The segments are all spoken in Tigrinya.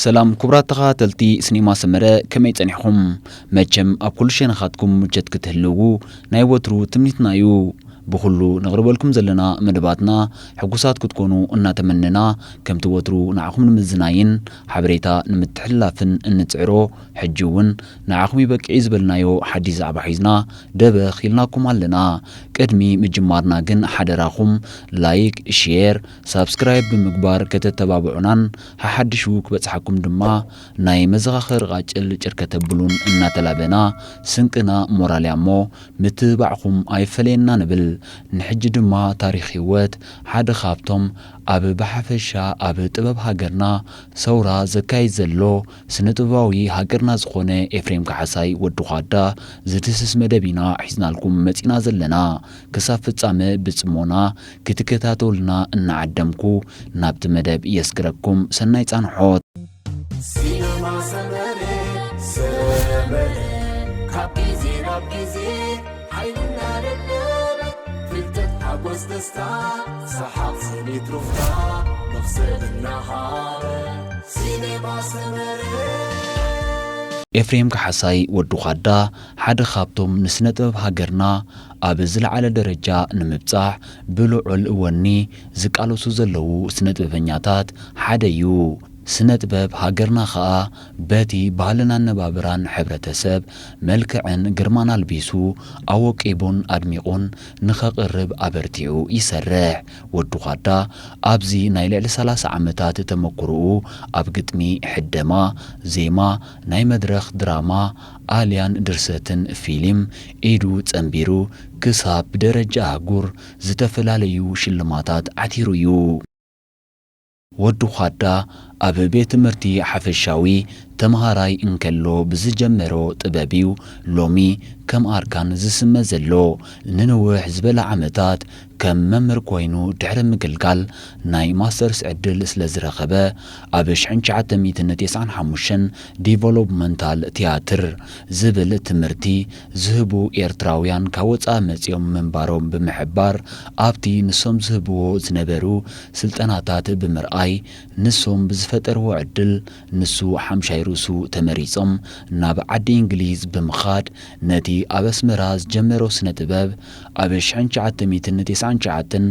ሰላም ክቡራት ተኸታተልቲ ሲኔማ ሰመረ፣ ከመይ ጸኒሕኹም? መቸም ኣብ ኩሉ ሸነኻትኩም ምቸት ክትህልዉ ናይ ወትሩ ትምኒትና እዩ። ብኹሉ ነቕርበልኩም ዘለና መደባትና ሕጉሳት ክትኮኑ እናተመነና፣ ከምቲ ወትሩ ንዓኹም ንምዝናይን ሓበሬታ ንምትሕልላፍን እንጽዕሮ፣ ሕጂ እውን ንዓኹም ይበቅዕ እዩ ዝበልናዮ ሓድሽ ዛዕባ ሒዝና ደበኽ ኢልናኩም ኣለና። ቅድሚ ምጅማርና ግን ሓደራኹም ላይክ፣ ሼር፣ ሳብስክራይብ ብምግባር ከተተባብዑናን ሓሓድሹ ክበጽሓኩም ድማ ናይ መዘኻኸሪ ቃጭል ጭር ከተብሉን እናተላበና፣ ስንቅና ሞራል እያ እሞ ምትብባዕኹም ኣይፈለየና ንብል። ንሕጂ ድማ ታሪኽ ህይወት ሓደ ካብቶም ኣብ ብሓፈሻ ኣብ ጥበብ ሃገርና ሰውራ ዘካይድ ዘሎ ስነ ጥበባዊ ሃገርና ዝኾነ ኤፍሬም ካሕሳይ ወዲ ዃዳ ዝድህስስ መደብ ኢና ሒዝናልኩም መጺና ዘለና። ክሳብ ፍጻመ ብጽሞና ክትከታተሉና እናዓደምኩ ናብቲ መደብ የስግረኩም። ሰናይ ጻንሖት። ሲነማ ሰመረ፣ ሰመረ፣ ካብ ግዜ ናብ ግዜ ሓይልና ለለበ፣ ፍልጠት ሓጎስ ደስታ፣ ሰሓቕ ስኒት ሩፍታ፣ መኽሰብ እናሃበ፣ ሲነማ ሰመረ። ኤፍሬም ካሕሳይ ወዲ ዃዳ ሓደ ካብቶም ንስነ ጥበብ ሃገርና ኣብ ዝለዓለ ደረጃ ንምብጻሕ ብልዑል ወኒ ዝቃለሱ ዘለዉ ስነ ጥበበኛታት ሓደ እዩ። ስነ ጥበብ ሃገርና ኸኣ በቲ ባህልን ኣነባብራን ሕብረተሰብ መልክዕን ግርማን ኣልቢሱ ኣወቂቡን ኣድሚቑን ንኸቕርብ ኣበርቲዑ ይሰርሕ። ወዲ ዃዳ ኣብዚ ናይ ልዕሊ ሰላሳ ዓመታት ተመክሮኡ ኣብ ግጥሚ፣ ሕደማ፣ ዜማ፣ ናይ መድረኽ ድራማ፣ ኣልያን ድርሰትን ፊልም ኢዱ ጸንቢሩ ክሳብ ብደረጃ ኣህጉር ዝተፈላለዩ ሽልማታት ዓቲሩ እዩ። ወዲ ዃዳ ኣብ ቤት ትምህርቲ ሓፈሻዊ ተምሃራይ እንከሎ ብዝጀመሮ ጥበብ እዩ ሎሚ ከም ኣርካን ዝስመ ዘሎ። ንንውሕ ዝበለ ዓመታት ከም መምህር ኮይኑ ድሕሪ ምግልጋል ናይ ማስተርስ ዕድል ስለ ዝረኸበ ኣብ ሽሕን ትሽዓተ ሚእትን ተስዓን ሓሙሽተን ዲቨሎፕመንታል ቲያትር ዝብል ትምህርቲ ዝህቡ ኤርትራውያን ካብ ወጻኢ መጺኦም ምንባሮም ብምሕባር ኣብቲ ንሶም ዝህብዎ ዝነበሩ ስልጠናታት ብምርኣይ ንሶም ብዝፈጠርዎ ዕድል ንሱ ሓምሻይ ርእሱ ተመሪጾም ናብ ዓዲ እንግሊዝ ብምኻድ ነቲ ኣብ ኣስመራ ዝጀመሮ ስነ ጥበብ ኣብ ሽሕን ትሽዓተ ሚእትን ተስዓን ትሽዓተን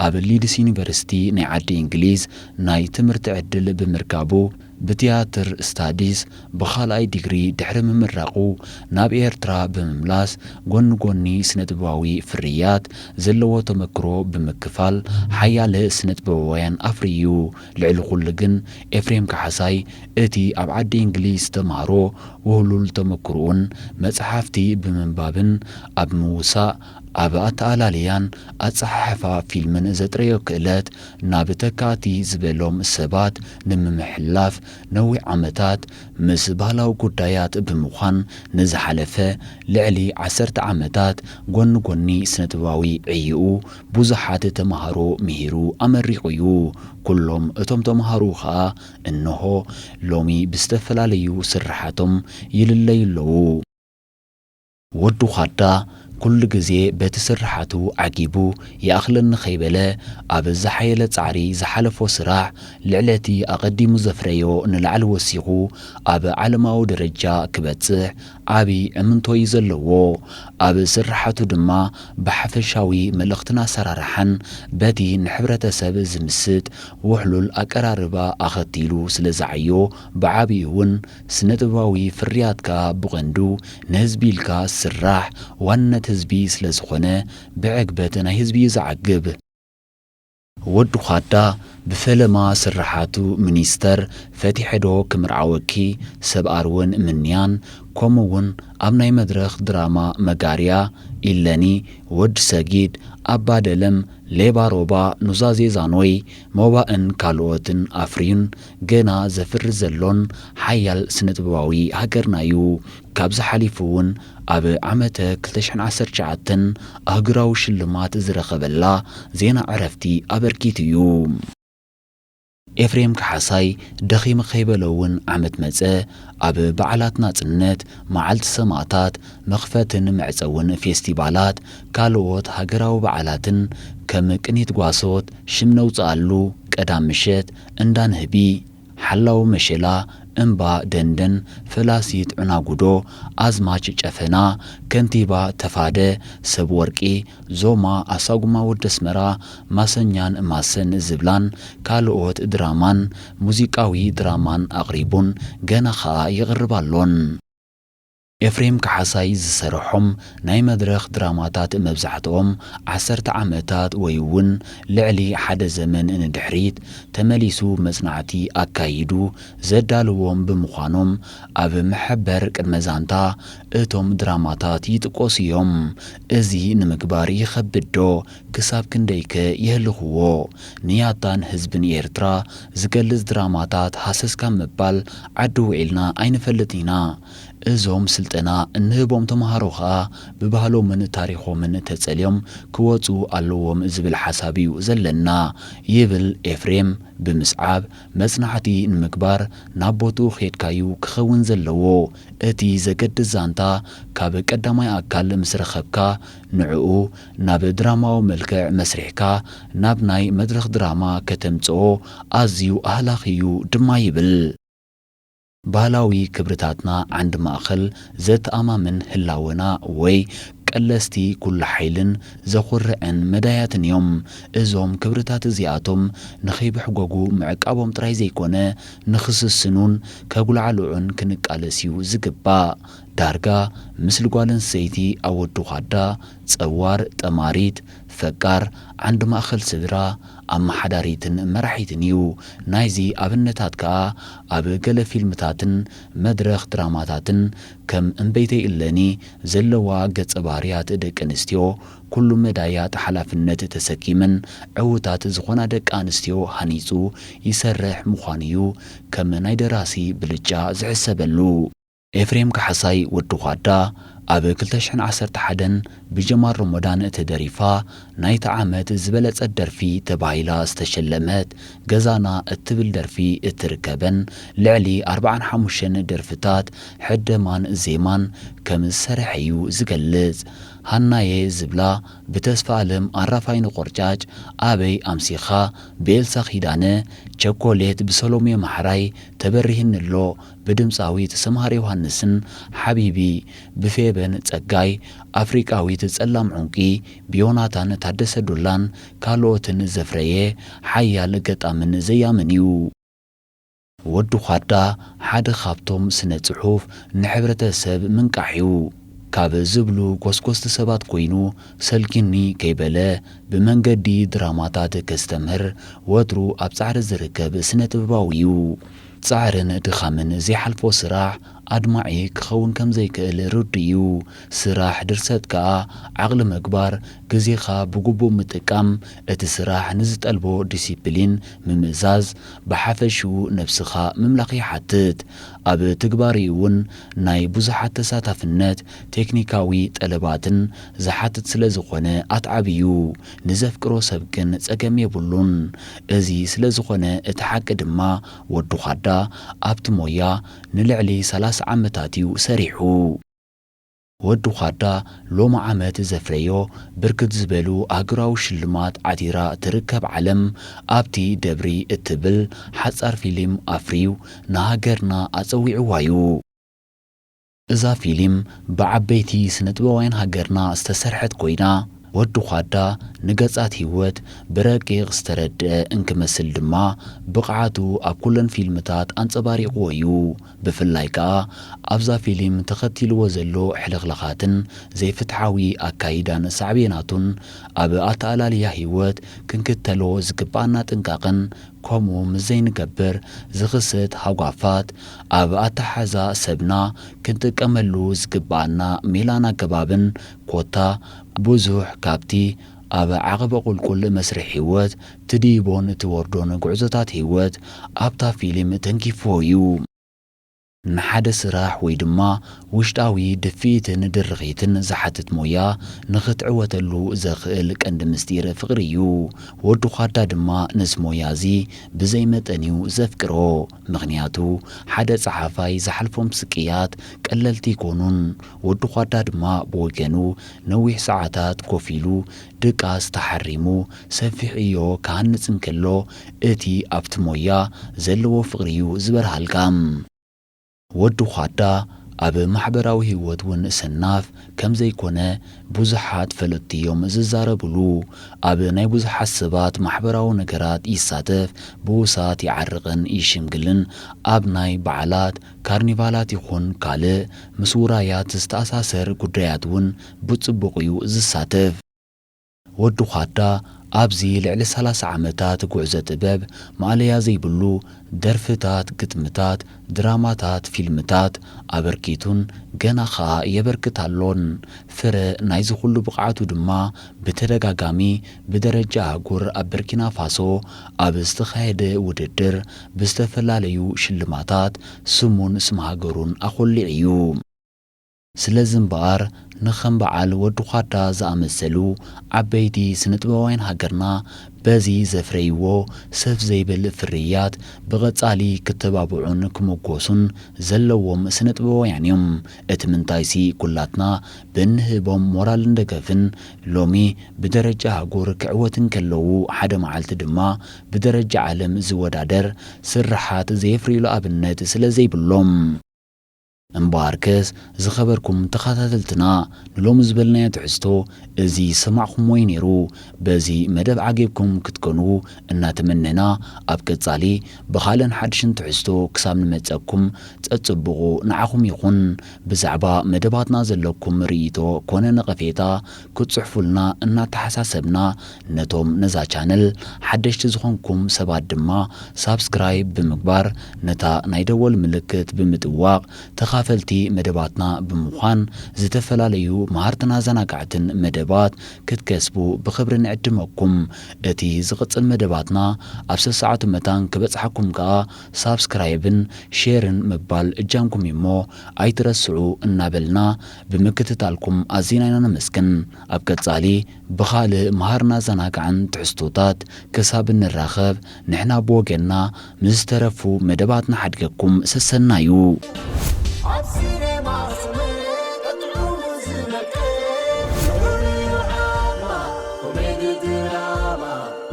ኣብ ሊድስ ዩኒቨርሲቲ ናይ ዓዲ እንግሊዝ ናይ ትምህርቲ ዕድል ብምርካቡ ብትያትር ስታዲስ ብኻልኣይ ዲግሪ ድሕሪ ምምራቑ ናብ ኤርትራ ብምምላስ ጎኒ ጎኒ ስነ ጥበባዊ ፍርያት ዘለዎ ተመክሮ ብምክፋል ሓያለ ስነ ጥበባውያን ኣፍርዩ። ልዕሊ ኩሉ ግን ኤፍሬም ካሕሳይ እቲ ኣብ ዓዲ እንግሊዝ ዝተምሃሮ ውህሉል ተመክሮኡን መጽሓፍቲ ብምንባብን ኣብ ምውሳእ ኣብ ኣተኣላልያን ኣጸሓሕፋ ፊልምን ዘጥረዮ ክእለት ናብ ተካእቲ ዝበሎም ሰባት ንምምሕልላፍ ነዊሕ ዓመታት ምስ ባህላዊ ጉዳያት ብምዃን ንዝሓለፈ ልዕሊ ዓሰርተ ዓመታት ጎኒ ጎኒ ስነጥበባዊ ዕይኡ ብዙሓት ተምሃሮ ምሂሩ ኣመሪቑ እዩ። ኩሎም እቶም ተምሃሮ ኸኣ እንሆ ሎሚ ብዝተፈላለዩ ስርሓቶም ይልለዩ ኣለዉ። ወዱ ኻዳ ኩሉ ግዜ በቲ ስርሓቱ ዓጊቡ ይኣኽለኒ ከይበለ ኣብ ዝሓየለ ጻዕሪ ዝሓለፎ ስራሕ ልዕሊ እቲ ኣቐዲሙ ዘፍረዮ ንላዕሊ ወሲኹ ኣብ ዓለማዊ ደረጃ ክበጽሕ ዓቢ እምንቶ እዩ ዘለዎ። ኣብ ስርሓቱ ድማ ብሓፈሻዊ መልእኽትን ኣሰራርሓን በቲ ንሕብረተሰብ ዝምስጥ ውሕሉል ኣቀራርባ ኣኸቲሉ ስለ ዝዓዮ ብዓቢኡ እውን ስነጥበባዊ ፍርያትካ ብቐንዱ ንህዝቢ ኢልካ ዝስራሕ ዋንነት ህዝቢ ስለ ዝኾነ ብዕግበት ናይ ህዝቢ እዩ ዝዓግብ። ወዱ ኻዳ ብፈለማ ስርሓቱ ሚኒስተር ፈቲሐዶ ክምርዓወኪ፣ ሰብ ኣርወን ምንያን፣ ከምኡ እውን ኣብ ናይ መድረኽ ድራማ መጋርያ፣ ኢለኒ፣ ወዲ ሰጊድ፣ ኣባ ደለም፣ ሌባ ሮባ፣ ኑዛዜ ዛኖይ፣ ሞባእን ካልኦትን ኣፍርዩን ገና ዘፍሪ ዘሎን ሓያል ስነጥበባዊ ሃገርና እዩ። ካብዚ ሓሊፉ እውን ኣብ ዓመተ ክልተ ሽሕን ዓሰርተ ትሽዓተን ኣህጉራዊ ሽልማት ዝረኸበላ ዜና ዕረፍቲ ኣበርኪቱ እዩ። ኤፍሬም ካሕሳይ ደኺመ ከይበለ እውን ዓመት መጸ ኣብ በዓላት ናጽነት፣ መዓልቲ ሰማእታት፣ መኽፈትን መዕጸውን ፌስቲቫላት፣ ካልኦት ሃገራዊ በዓላትን ከም ቅኒት ጓሶት፣ ሽም ነውጽኣሉ፣ ቀዳም ምሸት፣ እንዳ ንህቢ፣ ሓላው መሸላ፣ እምባ ደንደን፣ ፈላሲት ዑናጉዶ፣ ኣዝማች ጨፈና፣ ከንቲባ ተፋደ፣ ሰብ ወርቂ፣ ዞማ፣ ኣሳጉማ ወዲ ኣስመራ፣ ማሰኛን ማሰን ዝብላን ካልኦት ድራማን ሙዚቃዊ ድራማን ኣቕሪቡን ገና ኸኣ የቕርብ ኣሎን። ኤፍሬም ካሕሳይ ዝሰርሖም ናይ መድረኽ ድራማታት መብዛሕትኦም ዓሰርተ ዓመታት ወይ እውን ልዕሊ ሓደ ዘመን ንድሕሪት ተመሊሱ መጽናዕቲ ኣካይዱ ዘዳልዎም ብምዃኖም ኣብ መሐበር ቅድመ ዛንታ እቶም ድራማታት ይጥቀሱ እዮም። እዚ ንምግባር ይኸብድ ዶ? ክሳብ ክንደይከ የህልኽዎ? ንያታን ህዝብን ኤርትራ ዝገልጽ ድራማታት ሃሰስ ካብ ምባል ዓዲ ውዒልና ኣይንፈልጥን ኢና። እዞም ስልጠና እንህቦም ተምሃሮ ኸኣ ብባህሎምን ታሪኾምን ተጸልዮም ክወጹ ኣለዎም ዝብል ሓሳብ እዩ ዘለና ይብል ኤፍሬም ብምስዓብ፣ መጽናዕቲ ንምግባር ናብ ቦትኡ ኬድካዩ ክኸውን ዘለዎ። እቲ ዘገድስ ዛንታ ካብ ቀዳማይ ኣካል ምስ ረኸብካ ንዕኡ ናብ ድራማዊ መልክዕ መስሪሕካ ናብ ናይ መድረኽ ድራማ ከተምጽኦ ኣዝዩ ኣህላኺ እዩ ድማ ይብል። ባህላዊ ክብርታትና ዓንዲ ማእኸል ዘተኣማምን ህላወና ወይ ቀለስቲ ኩሉ ሓይልን ዘኹርዕን መዳያትን እዮም። እዞም ክብርታት እዚኣቶም ንኸይብሕጎጉ ምዕቃቦም ጥራይ ዘይኮነ ንኽስስኑን ከጉላዕልዑን ክንቃለስ እዩ ዝግባእ። ዳርጋ ምስሊ ጓል ኣንስተይቲ ኣብ ወዲ ዃዳ ጸዋር፣ ጠማሪት፣ ፈቃር፣ ዓንዲ ማእኸል ስድራ፣ ኣመሓዳሪትን መራሒትን እዩ። ናይዚ ኣብነታት ከኣ ኣብ ገለ ፊልምታትን መድረኽ ድራማታትን ከም እምበይተይ እለኒ ዘለዋ ገጸ ባህርያት ደቂ ኣንስትዮ ኩሉ መዳያት ሓላፍነት ተሰኪመን ዕዉታት ዝኾና ደቂ ኣንስትዮ ሃኒጹ ይሰርሕ ምዃኑ እዩ ከም ናይ ደራሲ ብልጫ ዝሕሰበሉ። ኤፍሬም ካሕሳይ ወዲ ዃዳ ኣብ ክልተ ሽሕን ዓሰርተ ሓደን ብጀማል ሮሞዳን ተደሪፋ ናይታ ዓመት ዝበለጸት ደርፊ ተባሂላ ዝተሸለመት ገዛና እትብል ደርፊ እትርከበን ልዕሊ ኣርብዓን ሓሙሽተን ደርፍታት ሕደማን ዜማን ከም ዝሰርሐ እዩ ዝገልጽ። ሃናየ ዝብላ ብተስፋ ኣለም ኣራፋይነ ቆርጫጭ፣ ኣበይ ኣምሲኻ ብኤልሳ ኪዳነ፣ ቸኮሌት ብሰሎሜ ማሕራይ፣ ተበሪህኒ ኣሎ ብድምጻዊት ሰምሃር ዮሃንስን ሓቢቢ ብፌበን ጸጋይ፣ ኣፍሪቃዊት ጸላም ዑንቂ ብዮናታን ታደሰ ዱላን ካልኦትን ዘፍረየ ሓያል ገጣምን ዘያምን እዩ። ወዲ ዃዳ ሓደ ካብቶም ስነ ጽሑፍ ንሕብረተሰብ ምንቃሕ እዩ ካብ ዝብሉ ጎስጎስቲ ሰባት ኮይኑ፣ ሰልኪኒ ከይበለ ብመንገዲ ድራማታት ከስተምህር ወትሩ ኣብ ጻዕሪ ዝርከብ ስነ ጥበባዊ እዩ። ጻዕርን ድኻምን ዘይሓልፎ ስራሕ ኣድማዒ ክኸውን ከም ዘይክእል ርዱእ እዩ። ስራሕ ድርሰት ከኣ ዓቕሊ ምግባር፣ ግዜኻ ብግቡእ ምጥቃም፣ እቲ ስራሕ ንዝጠልቦ ዲሲፕሊን ምምእዛዝ፣ ብሓፈሽኡ ነብስኻ ምምላኽ ይሓትት። ኣብ ትግባረኡ እውን ናይ ብዙሓት ተሳታፍነት፣ ቴክኒካዊ ጠለባትን ዝሓትት ስለ ዝኾነ ኣትዓቢ እዩ። ንዘፍቅሮ ሰብ ግን ጸገም የብሉን። እዚ ስለ ዝኾነ እቲ ሓቂ ድማ ወዲ ዃዳ ኣብቲ ሞያ ንልዕሊ ሰላሳ ዓመታት እዩ ሰሪሑ። ወዲ ዃዳ ሎሚ ዓመት ዘፍረዮ ብርክት ዝበሉ ኣህጉራዊ ሽልማት ዓቲራ ትርከብ ዓለም ኣብቲ ደብሪ እትብል ሓጻር ፊልም ኣፍርዩ ንሃገርና ኣጸዊዕዋ እዩ። እዛ ፊልም ብዓበይቲ ስነጥበባውያን ሃገርና ዝተሰርሐት ኮይና፣ ወዲ ዃዳ ንገጻት ህይወት ብረቂቕ ዝተረድአ እንክመስል ድማ ብቕዓቱ ኣብ ኩለን ፊልምታት ኣንጸባሪቕዎ እዩ። ብፍላይ ከኣ ኣብዛ ፊልም ተኸቲልዎ ዘሎ ሕልኽላኻትን ዘይፍትሓዊ ኣካይዳን ሳዕቤናቱን ኣብ ኣተኣላልያ ህይወት ክንክተሎ ዝግብኣና ጥንቃቕን ከምኡ ምስ ዘይንገብር ዝኽሰት ሃጓፋት ኣብ ኣተሓሕዛ ሰብና ክንጥቀመሉ ዝግብኣና ሜላን ኣገባብን ኮታ ብዙሕ ካብቲ ኣብ ዓቐበ ቁልቁል መስርሕ ህይወት ትድይቦን ትወርዶን ጉዕዞታት ህይወት ኣብታ ፊልም ተንኪፍዎ እዩ። ንሓደ ስራሕ ወይ ድማ ውሽጣዊ ድፍኢትን ድርኺትን ዝሓትት ሞያ ንኽትዕወተሉ ዘኽእል ቀንዲ ምስጢር ፍቕሪ እዩ። ወዲ ዃዳ ድማ ነዚ ሞያ እዚ ብዘይ መጠን እዩ ዘፍቅሮ። ምኽንያቱ ሓደ ጸሓፋይ ዝሓልፎም ስቅያት ቀለልቲ ኣይኮኑን። ወዲ ዃዳ ድማ ብወገኑ ነዊሕ ሰዓታት ኮፍ ኢሉ ድቃስ ተሓሪሙ ሰፊሕ ዕዮ ክሃንጽ እንከሎ እቲ ኣብቲ ሞያ ዘለዎ ፍቕሪ እዩ ዝበርሃልካ። ወዲ ዃዳ ኣብ ማሕበራዊ ህይወት እውን ሰናፍ ከም ዘይኮነ ብዙሓት ፈለጥቲ እዮም ዝዛረብሉ። ኣብ ናይ ብዙሓት ሰባት ማሕበራዊ ነገራት ይሳተፍ፣ ብውሳት ይዓርቕን ይሽምግልን። ኣብ ናይ በዓላት፣ ካርኒቫላት ይኹን ካልእ ምስ ውራያት ዝተኣሳሰር ጉዳያት እውን ብጽቡቕ እዩ ዝሳተፍ። ወዲ ዃዳ ኣብዚ ልዕሊ ሰላሳ ዓመታት ጉዕዞ ጥበብ ማእለያ ዘይብሉ ደርፍታት፣ ግጥምታት፣ ድራማታት፣ ፊልምታት ኣበርኪቱን ገና ኸኣ የበርክት ኣሎን። ፍረ ናይዚ ኩሉ ብቕዓቱ ድማ ብተደጋጋሚ ብደረጃ ኣህጉር ኣብ በርኪና ፋሶ ኣብ ዝተኻየደ ውድድር ብዝተፈላለዩ ሽልማታት ስሙን ስም ሃገሩን ኣኾሊዑ እዩ። ስለዚ እምበኣር ንኸም በዓል ወዲ ዃዳ ዝኣመሰሉ ዓበይቲ ስነጥበባውያን ሃገርና በዚ ዘፍረይዎ ሰፍ ዘይብል ፍርያት ብቐጻሊ ክተባብዑን ክምጎሱን ዘለዎም ስነጥበባውያን እዮም። እቲ ምንታይሲ ኩላትና ብንህቦም ሞራልን ደገፍን ሎሚ ብደረጃ ኣህጉር ክዕወት እንከለዉ ሓደ መዓልቲ ድማ ብደረጃ ዓለም ዝወዳደር ስርሓት ዘየፍርዩሉ ኣብነት ስለ ዘይብሎም። እምበኣርከስ ዝኸበርኩም ተኸታተልትና ንሎሚ ዝበልናዮ ትሕዝቶ እዚ ዝሰማዕኹምዎ እዩ ነይሩ። በዚ መደብ ዓጊብኩም ክትኮኑ እናተመነና ኣብ ቀጻሊ ብኻልእን ሓድሽን ትሕዝቶ ክሳብ ንመጸኩም ጸጽብቑ ንዓኹም ይኹን። ብዛዕባ መደባትና ዘለኩም ርእይቶ ኮነ ነቐፌታ ክትጽሕፉልና እናተሓሳሰብና ነቶም ነዛ ቻነል ሓደሽቲ ዝኾንኩም ሰባት ድማ ሳብስክራይብ ብምግባር ነታ ናይ ደወል ምልክት ብምጥዋቕ ተኻፈልቲ መደባትና ብምዃን ዝተፈላለዩ መሃርትን ኣዘናጋዕትን መደባት ክትከስቡ ብኽብሪ ንዕድመኩም። እቲ ዝቕጽል መደባትና ኣብ ሰሰዓቱ መታን ክበጽሓኩም ከኣ ሳብስክራይብን ሼርን ምባል እጃምኩም እዩሞ ኣይትረስዑ እናበልና ብምክትታልኩም ኣዚና ኢና ነመስግን። ኣብ ቀጻሊ ብኻልእ መሃርን ኣዘናጋዕን ትሕዝቶታት ክሳብ እንራኸብ ንሕና ብወገንና ምስ ዝተረፉ መደባት ንሓድገኩም ሰሰናዩ። ኣብ ሲኔማ ስምዒት ጥዑሙ ዝነቅል ፍቕሪ ዓማ ኮሜዲ ድራማ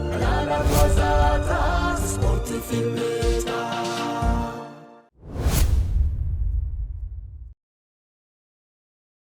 ዕላላት ዋዛታት ስፖርት ፊልም